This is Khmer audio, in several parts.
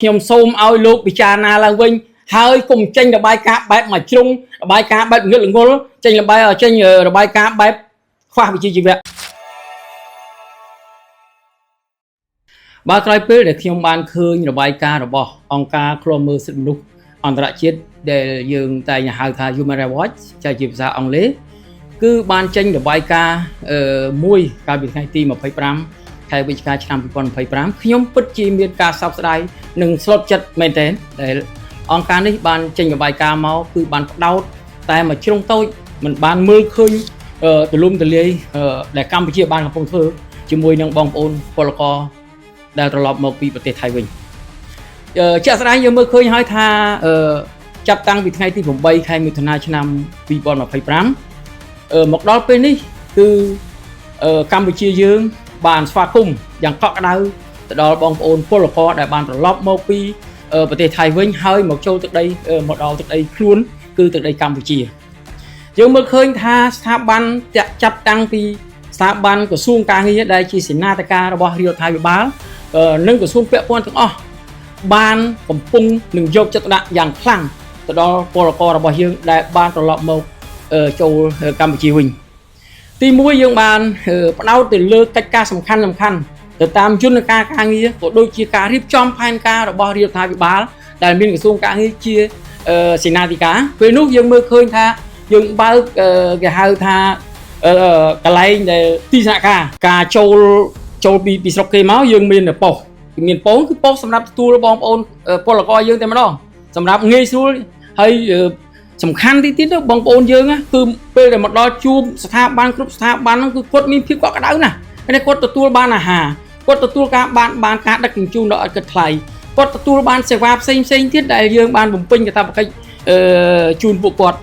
ខ្ញុំសូមឲ្យលោកពិចារណាឡើងវិញហើយកុំចេញរបាយការណ៍បែបមួយជ្រុងរបាយការណ៍បែបងឹតងល់ចេញរបាយចេញរបាយការណ៍បែបខ្វះវិជ្ជាជីវៈបាទក្រោយពេលដែលខ្ញុំបានឃើញរបាយការណ៍របស់អង្គការឃ្លាំមើលសិទ្ធិមនុស្សអន្តរជាតិដែលយើងតែងហៅថា Human Rights Watch ចែកជាភាសាអង់គ្លេសគឺបានចេញរបាយការណ៍មួយកាលពីថ្ងៃទី25ខែវិច្ឆិកាឆ្នាំ2025ខ្ញុំពិតជាមានការសោកស្ដាយនិងស្លុតចិត្តមែនទែនដែលអង្គការនេះបានចេញរបាយការណ៍មកគឺបានផ្ដោតតែមួយជ្រុងតូចមិនបានមើលឃើញទូលំទូលាយដែលកម្ពុជាបានកំពុងធ្វើជាមួយនឹងបងប្អូនពលករដែលត្រឡប់មកពីប្រទេសថៃវិញជាក់ស្ដែងយើងមើលឃើញហើយថាចាប់តាំងពីថ្ងៃទី8ខែមិថុនាឆ្នាំ2025មកដល់ពេលនេះគឺកម្ពុជាយើងបានស្វាគមន៍យ៉ាងកក់ក្ដៅទៅដល់បងប្អូនពលករដែលបានត្រឡប់មកពីប្រទេសថៃវិញហើយមកចូលទឹកដីមកដល់ទឹកដីខ្លួនគឺទឹកដីកម្ពុជាយើងមើលឃើញថាស្ថាប័នចាប់តាំងពីស្ថាប័នក្រសួងការងារដែលជាសេនាធិការរបស់រាជរដ្ឋាភិបាលនិងក្រសួងពាក់ព័ន្ធទាំងអស់បានកំពុងនឹងយកចិត្តទុកដាក់យ៉ាងខ្លាំងទៅដល់ពលកររបស់យើងដែលបានត្រឡប់មកចូលកម្ពុជាវិញទីមួយយើងបានផ្ដោតទៅលើកិច្ចការសំខាន់សំខាន់ទៅតាមយន្តការការងារក៏ដូចជាការរៀបចំផែនការរបស់រាជរដ្ឋាភិបាលដែលមានក្រសួងការងារជាសេនាធិការពេលនោះយើងមើលឃើញថាយើងបើកគេហៅថាកន្លែងដែលទីស្នាក់ការការចូលចូលពីពីស្រុកគេមកយើងមានប៉ុស្តិ៍មានប៉ុស្តិ៍គឺប៉ុស្តិ៍សម្រាប់ទទួលបងប្អូនពលករយើងតែម្ដងសម្រាប់ងាយស្រួលហើយសំខាន់ទីទៀតទៅបងប្អូនយើងគឺពេលដែលមកដល់ជួបស្ថាប័នគ្រប់ស្ថាប័នហ្នឹងគឺគាត់មានភាពកក់ក្ដៅណាស់ហើយគាត់ទទួលបានអាហារគាត់ទទួលការបានបានការដឹកជញ្ជូនដ៏ឥតគិតថ្លៃគាត់ទទួលបានសេវាផ្សេងផ្សេងទៀតដែលយើងបានបំពេញកាតព្វកិច្ចជូនពួកគាត់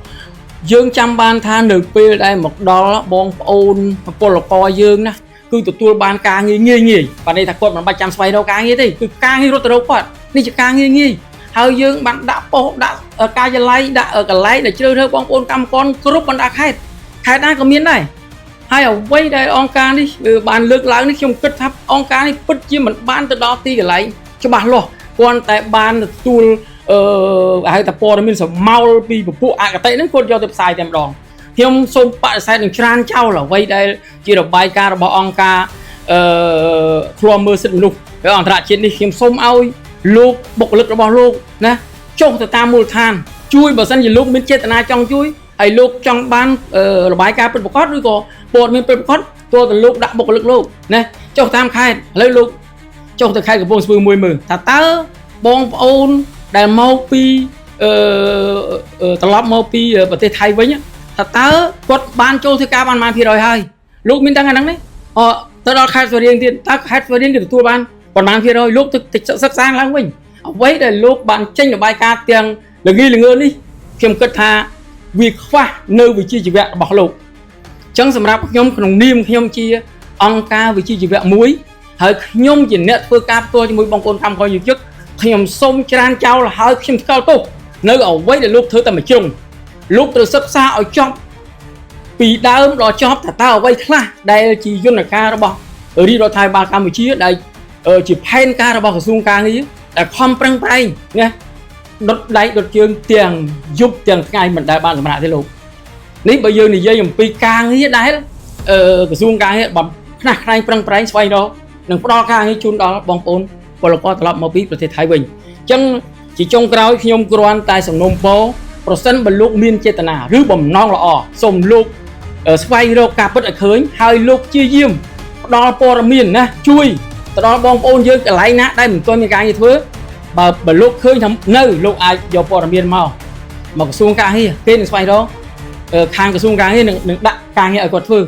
យើងចាំបានថានៅពេលដែលមកដល់បងប្អូនពលករយើងណាគឺទទួលបានការងារងាយងាយបាទន័យថាគាត់មិនបាច់ចាំស្វែងរកការងារទេគឺការងាររត់ទៅរកគាត់នេះជាការងារងាយហើយយើងបានដាក់ប៉ុស្តិ៍ដាក់ការិយាល័យដាក់កន្លែងដែលជ្រើសរើសបងប្អូនកម្មករគ្រប់បណ្ដាខេត្តខេត្តណាក៏មានដែរហើយអ្វីដែលអង្គការនេះបានលើកឡើងនេះខ្ញុំគិតថាអង្គការនេះពិតជាមិនបានទៅដល់ទីកន្លែងច្បាស់លាស់គ្រាន់តែបានទទួលហៅថាព័ត៌មានសមោលពីពពួកអកតេហ្នឹងគាត់យកទៅផ្សាយតែម្ដងខ្ញុំសូមបដិសេធនឹងច្រានចោលអ្វីដែលជារបាយការណ៍របស់អង្គការឃ្លាំមើលសិទ្ធិមនុស្សអន្តរជាតិនេះខ្ញុំសូមឲ្យលោកបុគ្គលិករបស់លោកណាចុះទៅតាមមូលដ្ឋានជួយបើសិនជាលោកមានចេតនាចង់ជួយហើយលោកចង់បានរបាយការណ៍ពិតប្រាកដឬក៏ព័ត៌មានពិតប្រាកដទោះតែលោកដាក់បុគ្គលិកលោកណាចុះតាមខេត្តឥឡូវលោកចុះទៅខេត្តកំពង់ស្ពឺមួយមើលថាតើបងប្អូនដែលមកពីត្រឡប់មកពីប្រទេសថៃវិញថាតើគាត់បានចូលធ្វើការបានប៉ុន្មានភាគរយហើយលោកមានដឹងអាហ្នឹងទេអទៅដល់ខេត្តស្វាយរៀងទៀតតើខេត្តស្វាយរៀងគេទទួលបានប៉ុន្មានភាគរយលោកទៅសិក្សាឡើងវិញអ្វីដែលលោកបានចេញរបាយការណ៍ទាំងល្ងីល្ងើនេះខ្ញុំគិតថាវាខ្វះនៅវិជ្ជាជីវៈរបស់លោកអញ្ចឹងសម្រាប់ខ្ញុំក្នុងនាមខ្ញុំជាអង្គការវិជ្ជាជីវៈមួយហើយខ្ញុំជាអ្នកធ្វើការផ្ទាល់ជាមួយបងប្អូនកម្មករយុជិកខ្ញុំសូមច្រានចោលហើយខ្ញុំថ្កោលទោសនៅអ្វីដែលលោកធ្វើតែមួយជ្រុងលោកត្រូវសិក្សាឲ្យចប់ពីដើមដល់ចប់ថាតើអ្វីខ្លះដែលជាយន្តការរបស់រាជរដ្ឋាភិបាលកម្ពុជាដែលជាផែនការរបស់ក្រសួងការងារដែលខំប្រឹងប្រែងណាដុតដៃដុតជើងទាំងយប់ទាំងថ្ងៃមិនដែលបានសម្រាកទេលោកនេះបើយើងនិយាយអំពីការងារដែលក្រសួងការងារបំខ្នះខ្នែងប្រឹងប្រែងស្វែងរកនិងផ្ដល់ការងារជូនដល់បងប្អូនពលករត្រឡប់មកពីប្រទេសថៃវិញអញ្ចឹងជាចុងក្រោយខ្ញុំគ្រាន់តែសំណូមពរប្រសិនបើលោកមានចេតនាឬបំណងល្អសូមលោកស្វែងរកការពិតឲ្យឃើញហើយលោកព្យាយាមផ្ដល់ព័ត៌មានណាជួយទៅដល់បងប្អូនយើងកន្លែងណាដែលមិនទាន់មានការងារធ្វើបើលោកឃើញថានៅលោកអាចយកព័ត៌មានមកក្រសួងការងារគេនឹងស្វែងរកខាងក្រសួងការងារនឹងដាក់ការងារឲ្យគាត់ធ្វើ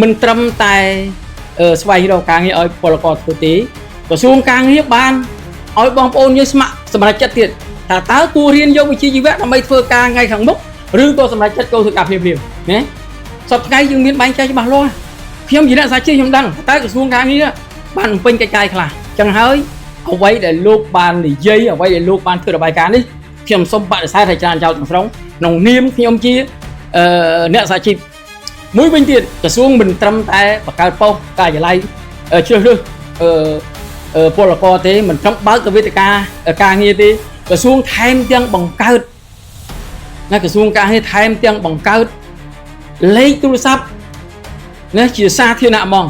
មិនត្រឹមតែស្វែងរកការងារឲ្យពលករធ្វើទេក្រសួងការងារបានឲ្យបងប្អូនយើងស្ម័គ្រសម្រេចចិត្តទៀតថាតើគួររៀនយកវិជ្ជាជីវៈដើម្បីធ្វើការថ្ងៃខាងមុខឬក៏សម្រេចចិត្តចូលធ្វើការភ្លាមៗណាសប្តាហ៍ថ្ងៃយើងមានបែងចែកច្បាស់លាស់ខ្ញុំជាអ្នកសហជីពខ្ញុំដឹងតើក្រសួងការងារបានបំពេញកិច្ចការខ្លះចឹងហើយអ្វីដែលលោកបាននិយាយអ្វីដែលលោកបានធ្វើរបាយការណ៍នេះខ្ញុំសូមបដិសេធឲ្យច្រានចោលទាំងស្រុងក្នុងនាមខ្ញុំជាអ្នកសហជីពមួយវិញទៀតក្រសួងមិនត្រឹមតែបង្កើតប៉ុស្តិ៍ការិយាល័យជ្រើសរើស ពលករទេមិនត្រឹមបើកទៅវេទិកាការងារទេក្រសួងថែមទាំងបង្កើតណាក្រសួងការងារថែមទាំងបង្កើតលេខទូរស័ព្ទណាជាសាធារណៈហ្មង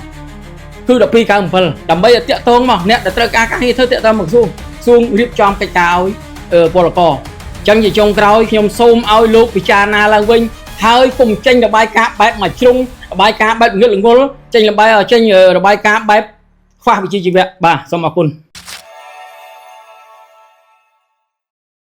គឺ1297ដើម្បីឲ្យតាក់ទងមកអ្នកដែលត្រូវការការងារធ្វើតាក់ទងមកក្រសួងក្រសួងរៀបចំកិច្ចការឲ្យពលករអញ្ចឹងជាចុងក្រោយខ្ញុំសូមឲ្យលោកពិចារណាឡើងវិញហើយកុំចេញរបាយការណ៍បែបមួយជ្រុងរបាយការណ៍បែបងឹតងល់ចេញរបាយចេញរបាយការណ៍បែបខ្វះវិជ្ជាជីវៈបាទសូមអរគុណ។